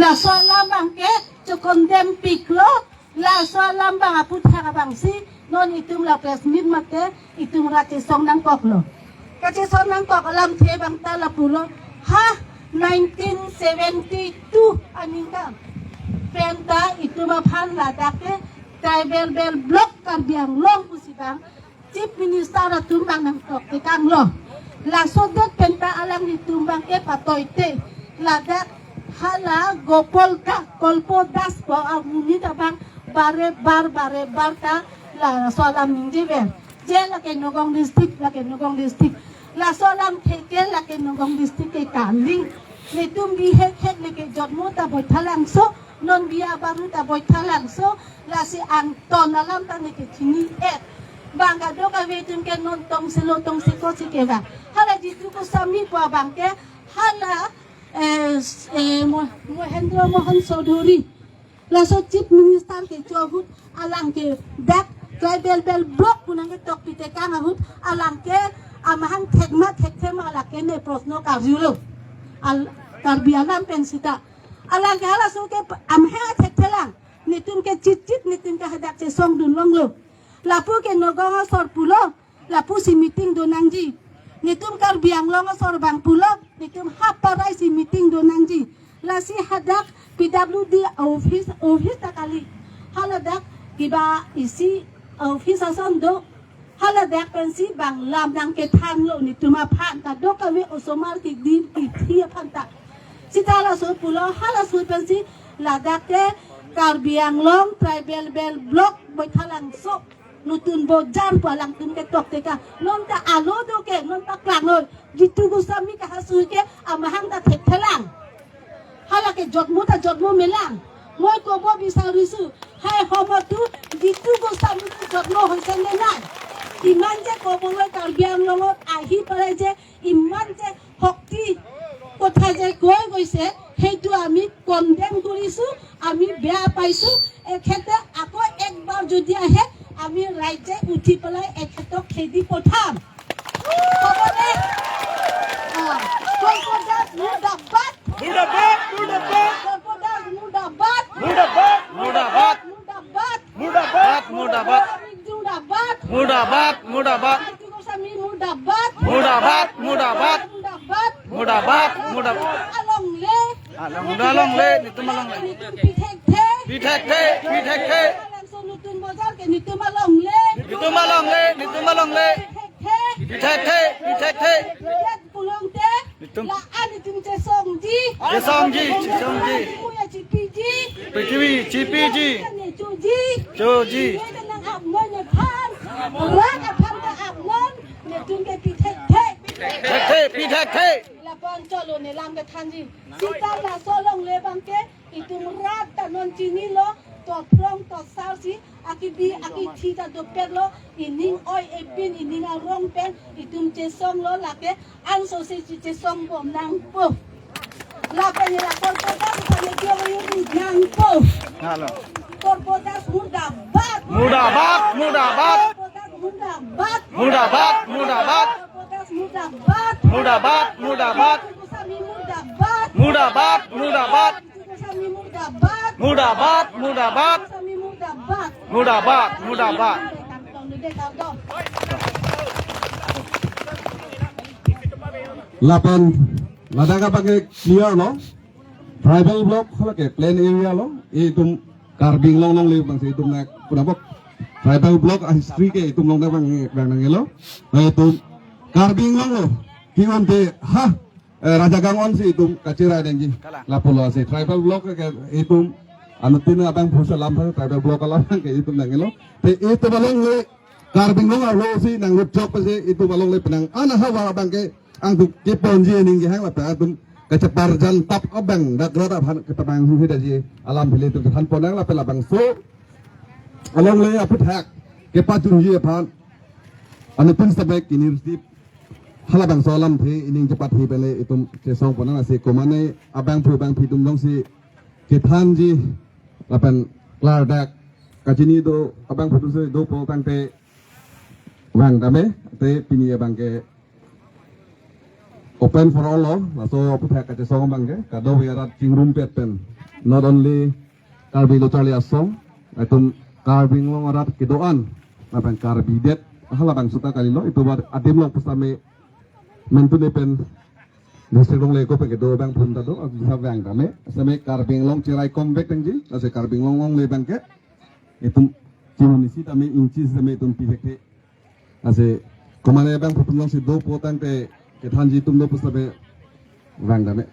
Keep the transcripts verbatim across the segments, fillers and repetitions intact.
Laso alam abangke chokondem piklo, laso alam abang aphuthak abangsi non itum la press meet mate itum rat chesong nangkoklo. Kachesong nangkok alamthe abang ta lapulo, ha nineteen seventy-two aningkan pen ta itum aphan ladak ke Tribal Belt Block Karbi Anglong pusi abang Chief Minister atum abang nangtok tekanglo. Laso det pen ta alanglitum abangke patoite ladak hala Gopal ta Kolpo Das pu amonit abang bare bar bare bar ta laso alam ningjever. Je lake Nagaon district, lake Nagaon district. Laso alamthe ke lake Nagaon district ke kali. Netum bihek hek neke jotmo ta Baithalangso, non biya baru ta Baithalangso, lasi angton alam ta neke chini-et. Bang kadokave atum ke non tongsi lo tongsi ko si ke ba. Hala Jitu Goswami pu abangke hala, eh, s-, eh, Mo-, Mahendra Mohan Chaudhary. Laso Chief Minister kecho ahut alang ke dak Tribal Belt Block pu nangketok pi tekang ahut alang ke amahang thekma thekthe ma lake ne prosno karjulo. Al Karbi alam pen sita. Alang ke halaso ke amahang thekthe lang. Netum ke chit chit netum ke hadak chesongdun longlo. Lapu ke Nagaon asor pulo, lapusi meeting do nangji. Netum Karbi Anglong asor abang pulo, netum haparai si meeting do nangji. Lasi hadak P W D office, office ta kali. Haladak kiba isi office ason do. Haladak pensi bang lam nangkethanlo netum aphan ta, kadokave osomar kidin kithi aphan ta. Sita laso pulo, halaso pensi ladak ke Karbi Anglong Tribal Belt Block Baithalangso Nutun Bojar pu alangtum ketok teka. Non ta alo do ke, non ta klanglo. Jitu Goswami ke halaso ke amahang ta thekthe lang. Hala ke jotmo ta jotmo me lang. Moi kobo bisarisu, hai homotu Jitu Goswami ke jotmo hoise ne nai. Iman je kobo loi Karbi Anglongot ahi pare je, iman je শক্তি কথা যে কৈ গৈছে, সেইটো আমি কণ্ডেম কৰিছো, আমি বেয়া পাইছো। এখেতে আকৌ একবাৰ যদি আহে, আমি ৰাইজে উঠি পেলাই এখেতক খেদি পঠাম। হ'বনে? অ, কল্পদাস মুৰ্দাবাদ। মুৰ্দাবাদ, মুৰ্দাবাদ। কল্পদাস মুৰ্দাবাদ। মুৰ্দাবাদ, মুৰ্দাবাদ। মুৰ্দাবাদ। মুৰ্দাবাদ, মুৰ্দাবাদ। মুৰ্দাবাদ। মুৰ্দাবাদ, মুৰ্দাবাদ। জিতু গোস্বামী মুৰ্দাবাদ। মুৰ্দাবাদ, মুৰ্দাবাদ। মুৰ্দাবাদ। মুৰ্দাবাদ, মুৰ্দাবাদ। Alongle. Along-, alongle, netum alongle. Netum pi thekthe. Pi thekthe, pi thekthe. Langso Nutun Bojar ke netum alongle. Netum alongle, netum alongle. Pi thekthe. Pi thekthe, pi thekthe. Pi thekthe pulote. Netum. La-an netum chesongji. Chesongji, chesongji. Prithibi chipiji. Prithibi chipiji. Nechuji. Chuji. Netum nang apnon nephan. Rat aphan ta apnon. Netum ke pi thekthe. Thekthe, pi thekthe. Lapu-an cholo ne lam kethanji. Sita laso alongle abangke itum rat ta non chinilo, to phrong to sarsi, akibi akithi ta dopetlo, ining oi epin, ining arong pen itum chesonglo, lake anso se chi chesong bom nangpo. Lapen la Kor Potas aphan ne kyo yu nangpo. Halo. Kor Potas murdabad. Murdabad, murdabad. Kor Potas murdabad. Murdabad, murdabad. Kor Potas murdabad. Murdabad, murdabad. Jitu Goswami murdabad. Murdabad, murdabad. Jitu Goswami murdabad. Murdabad, murdabad. Jitu Goswami murdabad. Murdabad, murdabad. Lapen ladak abangke clear lo. Tribal block hala ke plain area lo. Itum Karbi Anglong alongle abangsi itum nang punabok. Tribal block a history ke itum along abang, abang nanglo. Itum Karbi Anglong lo. Ki-un te ha, eh, Raja Gang-on si itum kachirai nangji. Kalang. Lapulo si tribal block ke itum anuttin abangphu alam tha tribal block alam ke itum nanglo. Te itum alongle Karbi Anglong arlo si nang rup chok pasi itum alongle penang ana hawa abangke angduk keponji ningje hang lapen atum kacheparjan tap abang dak rat aphan ketamang huhi daji alam phili itum kethan pon nang lapen labangso alongle aphuthak kepachunji aphan anuttin stabek kinir stip halabangso alamthe ining chepathi pele itum chesong pon nang, lasi komane abangphu abangphi atum jongsi kethanji lapen klardak kachini do abangphu atum si dopo tangte vang tame te pini abangke open for all lo, laso aphuthak kachesong abangke kadokave arat chingrumpet pen Not only Karbi Lo Charli Asong, itum Karbi Anglong arat kedo-an, labang Karbi det, halabangso ta kalilo, itum adim along pusitame mentune pen district longle ko pen kedo abang phun ta do, abisa vang tame, same Karbi Anglong cherai komvek tangji, lasi Karbi Anglong longle abang ke, itum chimun isi tame inchi same itum pivek te. Lasi komatne abang phun alongsi dopo tangte kethanji atum do pusitame vang tame.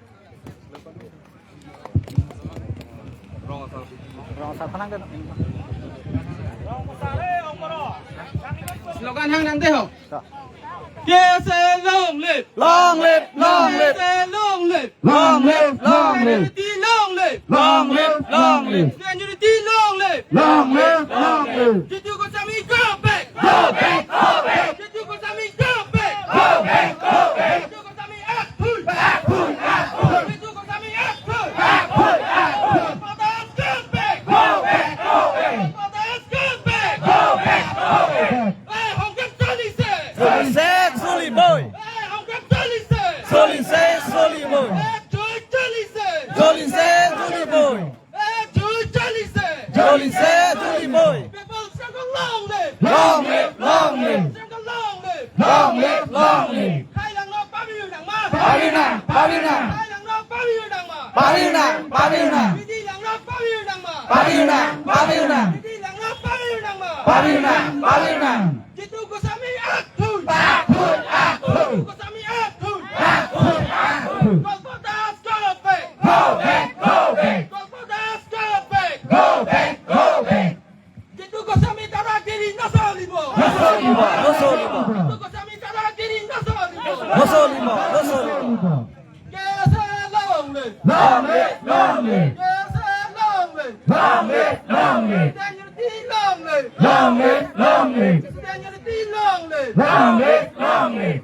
Slogan hang nang dei ho. K S A long live! Long live, long live! K S A long live! Long live, long live! Unity long live! Long live, long live! Unity long live! Long live, long live! Jitu Goswami, go back! Go back, go back! Jitu Goswami, go back! Go back, go back! Jitu Goswami, act full! Act full, act full! Jitu Goswami, act full! Act full, act full! Padas, go back! Go back, go back! Padas, go back! Go back, go back! Hey, Hongkep Charli se! Charli se, Charli boi! Hey, Hongkep Charli se! Charli se, Charli boi! Hey, Charli, Charli se! Charli se, Charli boi! Hey, Charli, Charli se! Charli se, Charli boi! People struggle long live! Long live, long live! Struggle long live! Long live, long live! Khailang no pavir nangma! Pavir nang, pavir nang! Khailang no pavir nangma! Pavir nang, pavir nang! Bidi lang no pavir nangma! Pavir nang, pavir nang! Bidi lang no pavir nangma! Pavir nang, pavir nang! Jitu Goswami act full! Act full, act full! Jitu Goswami act full! Act full, act full! Kolpatash, go back! Go back, go back! Kolpatash, go back! Go back, go back! Jitu Goswami daragiri no solibo! No solibo, no solibo! Jitu Goswami daragiri no solibo! No solibo, no solibo! K S A long live! Long live, long live! K S A long live! Long live, long live! Christian unity long live! Long live, long live! Christian unity long live! Long live, long live!